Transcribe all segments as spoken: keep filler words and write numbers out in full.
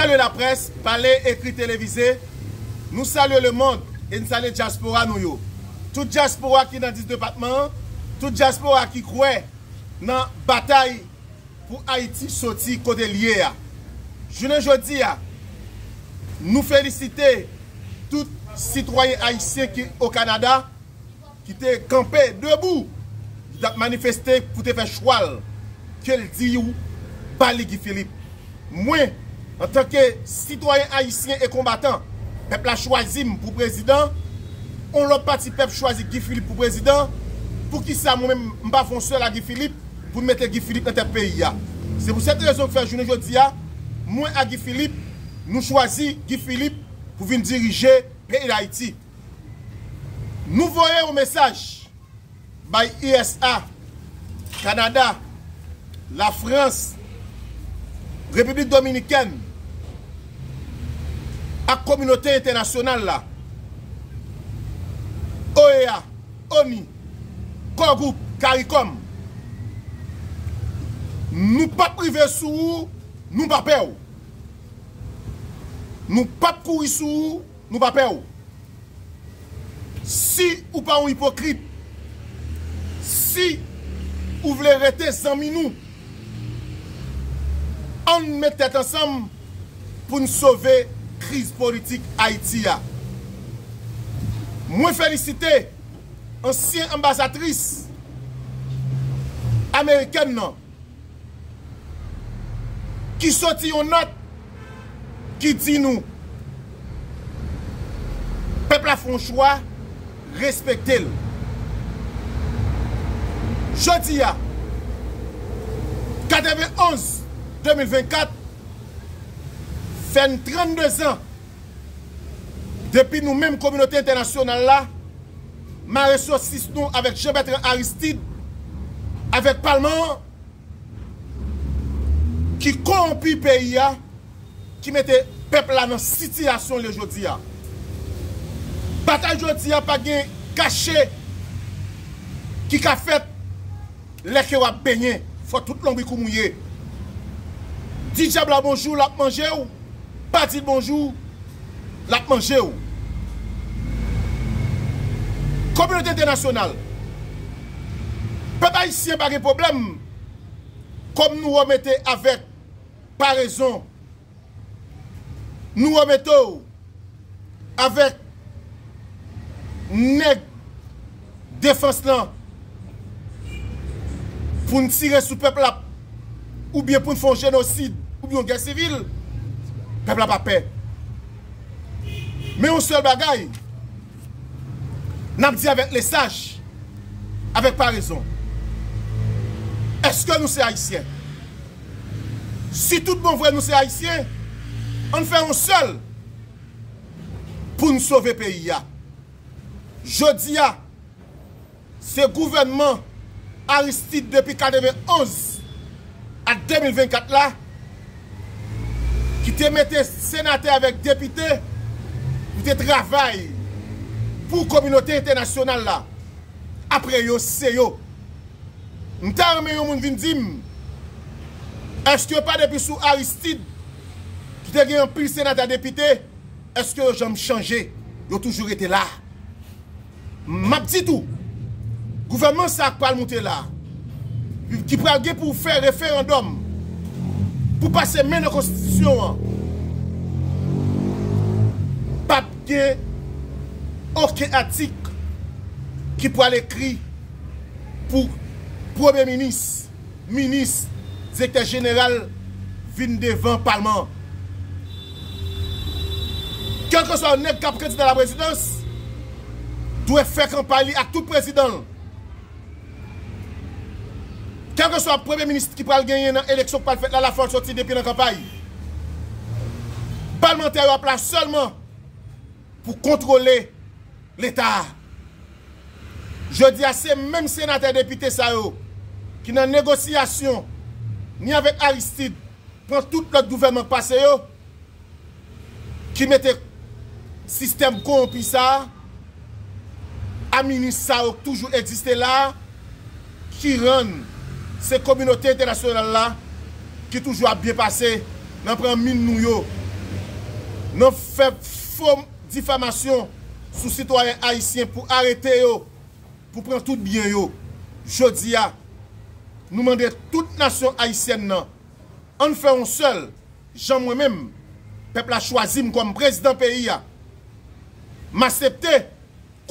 Salye laprès, pale, ekri, televize. Nou salye lemonn e n salye dyaspora nou yo. Tout dyaspora ki nan dis depatman an, tout dyaspora ki kwè nan batay pou Ayiti soti kote l ye a. Jounen jodi a, nou felisite tout sitwayen ayisyen ki o Kanada ki te kanpe debou, ki t ap manifeste pou te fè chwa l, ke l di w ba li Guy Philippe. Mwen, antanke sitwayen ayisyen e konbatan, pèp la chwazi m pou prezidan, yon lòt pati pèp chwazi Guy Philippe pou prezidan, poukisa mwen menm m pa fè yon sèl a Guy Philippe pou n mete Guy Philippe nan tèt peyi a? Se pou sèt rezon k fè jounen jodi a, mwen a Guy Philippe, nou chwazi Guy Philippe pou vin dirije peyi Dayiti. Nou voye yon mesaj bay U S A, Kanada, Lafrans, Repiblik Dominikèn ak kominote entènasyonal la, O E A, ONI, Core Group, CARICOM. Nou p ap rive sou ou, nou pa pè w. Nou p ap kouri sou ou, nou pa pè w. Si ou pa yon ipokrit, si ou vle rete zanmi nou, ann met tèt ansanm pou n sove kriz politik Ayiti a. Mwen felisite ansyen anbasadris amerikèn nan, ki soti yon nòt ki di nou, pèp la fè yon chwa, respekte l. Jodi a, katrevenn onz de mil vennkat, fè n trannde zan depi nou menm kominote entènasyonal la mare sosis nou avèk Jean Bertrand Aristide, avèk palman an, ki kowonpi peyi a, ki mete pèp la nan sitiyasyon l ye jodi a. Batay jodi a pa gen kache ki ka fèt lè ke w ap benyen. Fò tout lonbrik ou mouye. Di dyab la bonjou, l ap manje w. Pa di l bonjou, l ap manje w. Kominote entènasyonal, pèp ayisyen pa gen pwoblèm kòm nou remete avèk parezon, nou remete w avèk nèg defans lan pou n tire sou pèp la, oubyen pou n fè yon jenosid, oubyen yon gè sivil, pèp la pa pè. Men yon sèl bagay, n ap di avèk lesaj, avèk parezon. Èske nou se Ayisyen? Si tout bon vre nou se Ayisyen, ann fè yon sèl pou n sove peyi a. Jodi a, se gouvènman Aristide depi katrevenn onz a de mil vennkat la ki te mete senatè avèk depite pou te travay pou kominote entènasyonal la. Apre yo, se yo. M ta renmen yon moun vin di m, èske pa depi sou Aristide ki te gen anpil senatè, depite, èske yo janm chanje? Yo toujou rete la. M ap di tou, gouvènman sa a k pral moute la, ki pral gen pou fè referandòm, pou pase men nan konstitisyon an, p ap gen okenn atik ki pral ekri pou premye minis, minis, direktè jeneral vin devan palman an. Kèlkeswa nèg k ap kandida la prezidans dwe fè kanpay li ak tout prezidan l. Kèlkeswa premye minis ki pral genyen nan eleksyon k pral fèt la, l ap fè l soti depi nan kanpay. Palmantè yo ap la sèlman pou kontwole Leta a. Jodi a, se menm senatè, depite sa yo ki nan negosyasyon ni avèk Aristide, pran tout lòt gouvènman k pase yo, ki mete sistèm kowonpi sa a, a minis sa yo k toujou egziste la a, ki rann se kominote entènasyonal la ki toujou ap byen pase nan pran min nou yo. Nan fè fo difamasyon sou sitwayen ayisyen pou arete yo, pou pran tout byen yo. Jodi a, nou mande tout nasyon ayisyèn nan, ann fè yon sèl, jan mwen menm, pèp la chwazi m kòm prezidan peyi a. M aksepte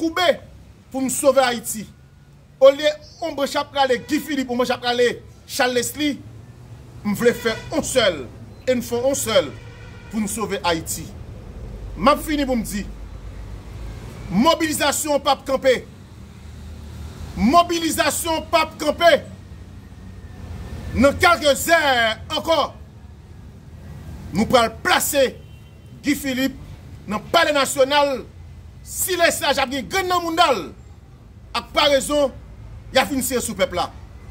koube pou m sove Ayiti. Olye yon branch ap rale Guy Philippe, yon branch ap rale Charles Leslie, m vle fè yon sèl, e n fè yon sèl pou n sove Ayiti. M ap fini pou m di, mobilizasyon p ap kanpe. Mobilizasyon p ap kanpe. Nan kèlke zè ankò, nou pral plase Guy Philippe nan Palè Nasyonal. Si Lesage ap gen grenn nan mounda l, ak parezon, y a fin sere sou pèp la.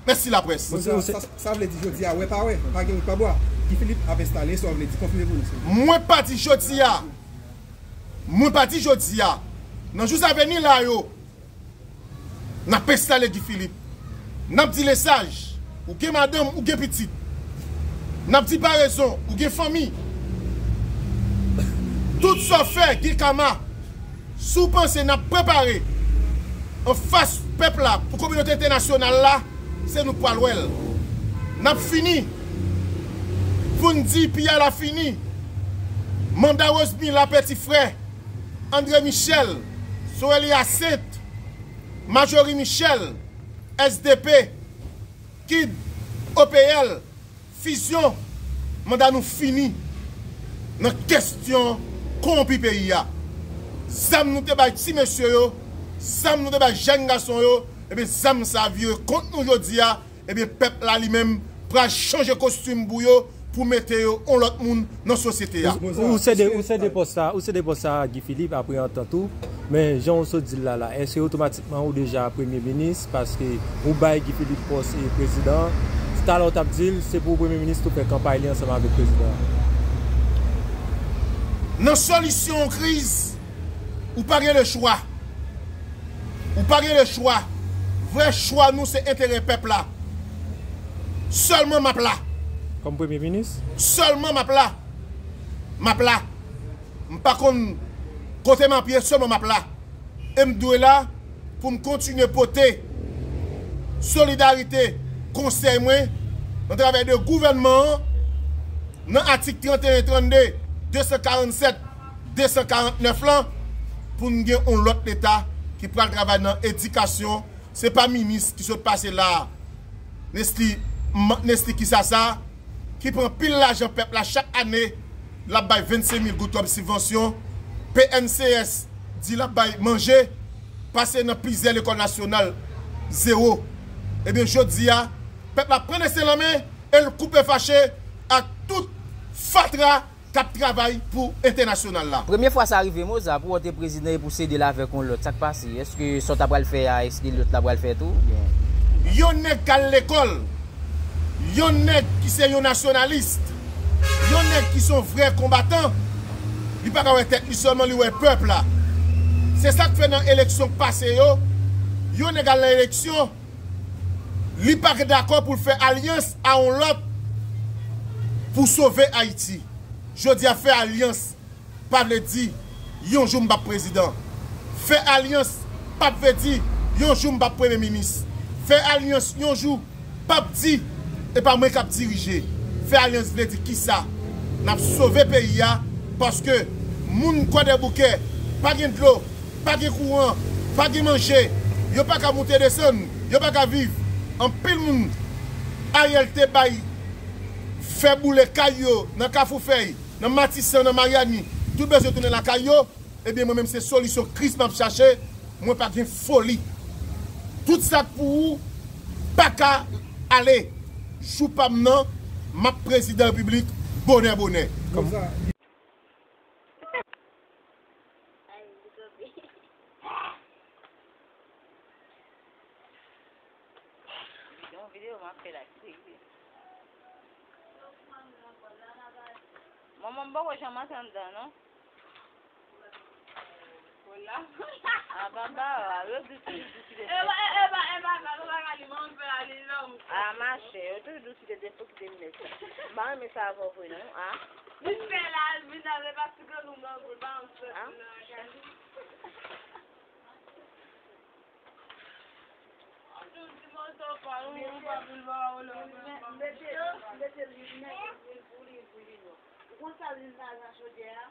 Mèsi laprès. Bon, sa, sa, sa vle di jodi a, wè pa wè, pa gen wout pa bwa. Guy Philippe ap enstale, sa w vle di, konfime pou nou, silvouplè. Mwen pa di jodi a. Mwen pa di jodi a. Nan jou a vini la yo, n ap enstale Guy Philippe. N ap di Lesage, ou gen madanm, ou gen pitit. N ap di parezon, ou gen fanmi. Tout sa w fè, gen kama. Si w panse n ap prepare anfas pèp la pou kominote entènasyonal la, se nou k pral wè l. N ap fini pou n di piyay la fini. Manda Rosemila Petit Frè, André Michel, Sorely Hyacinthe, Marjorie Michel, S D P, Kid, O P L, Fizyon, manda nou fini nan kestyon kowonpi peyi a. Zam nou te bay ti mesye yo, zam nou te bay jèn gason yo, ebyen zam sa a vire kont nou jodi a, ebyen pèp la li menm pral chanje kostim pou yo, pou mete yo yon lòt moun nan sosyete a. Ou, ou se de, ou se de pòs sa, ou se de pòs sa Guy Philippe apre antant ou, men jan ou sot di l la la, èske otomatikman ou deja premye minis paske ou bay Guy Philippe pòs e prezidan? Talè w t ap di l, se pou premye minis tou fè kanpay li ansanm avèk prezidan an. Nan solisyon yon kriz, ou pa gen lechwa. Ou pa gen lechwa. Vrè chwa nou se enterè pèp la. Sèlman m ap la. Kòm premye minis? Sèlman m ap la. M ap la. M pa konn kote m ap ye, sèlman m ap la. E m dwe la pou m kontinye pote solidarite, konsèy mwen, nan travay de gouvènman an, nan atik trannteyen, trannde, de san karannsèt, de san karantnèf lan, pou n gen yon lòt Leta ki pral travay nan edikasyon. Se pa minis ki sot pase la a, Nesly, Nesly Kisasa, ki pran pil lajan pèp la chak ane, l ap bay vennsenk mil goud kòm sibvansyon, P N C S di l ap bay manje, pase nan plizyè lekòl nasyonal, zewo. Ebyen, jodi a, pèp la pran desten lan men e l koupe fache ak tout fatra k ap travay pou entènasyonal la. Premye fwa sa rive Moza, pou w te prezidan epi w sede l avèk yon lòt, sa k pase? Èske sa w ta pral fè a, èske lòt la pral fè tou? Oubyen yon nèg k al lekòl, yon nèg ki se yon nasyonalis, yon nèg ki se yon vrè konbatan, li pa ka wè tèt li sèlman, li wè pèp la. Se sa k fè nan eleksyon k pase yo, yon nèg al nan eleksyon, li pa dakò pou l fè alyans a yon lòt pou sove Ayiti. Jodi a, fè alyans pa vle di yon jou m p ap prezidan. Fè alyans p ap vle di yon jou m p ap premye minis. Fè alyans yon jou p ap di e pa mwen k ap dirije. Fè alyans vle di kisa? N ap sove peyi a, paske moun Kwadèboukè pa gen dlo, pa gen kouran, pa gen manje, yo pa ka moute desann, yo pa ka viv. Anpil moun Ariel te bay fè boule kay yo nan Kafou Fèy, nan Matisan, nan Maryani, tout bezwen tounen lakay yo. Ebyen, mwen menm, se solisyon kriz m ap chache, mwen pa gen foli. Tout sa k pou ou pa ka ale. Jou pa m nan, m ap prezidan repiblik bonè bonè. Yon videyo m ap fè la, ki te rive. Manman m poko janm antre anndan, non. A, papa, yo di toujou di ki te fè. A, machè, yo toujou di ki te fè, ki te nèt. M pa renmen sa avè w vre, non, a. Li fè la, vin avè pa ti granmoun. Ou konn sa l vin la nan chodyè a?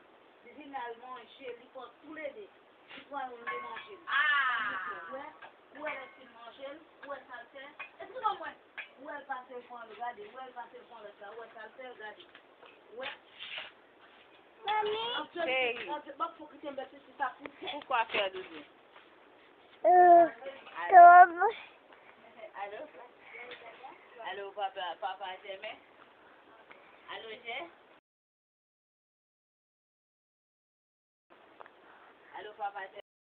Li vin al manje, li fè tou le de. Li pran youn, li manje l. Ah! Ou wè, ou wè lè l fin manje l, ou wè sa l fè? Eskize mwen. Ou wè l pase l pran l, gade, ou wè l pase l pran lòt la, ou wè sa l fè, gade. Ou wè? Mami. Cheri. Poukwa fè doudou? Alo? Alo, papa, papa Jèmen? Alo, Jè? Alo, papa Jè?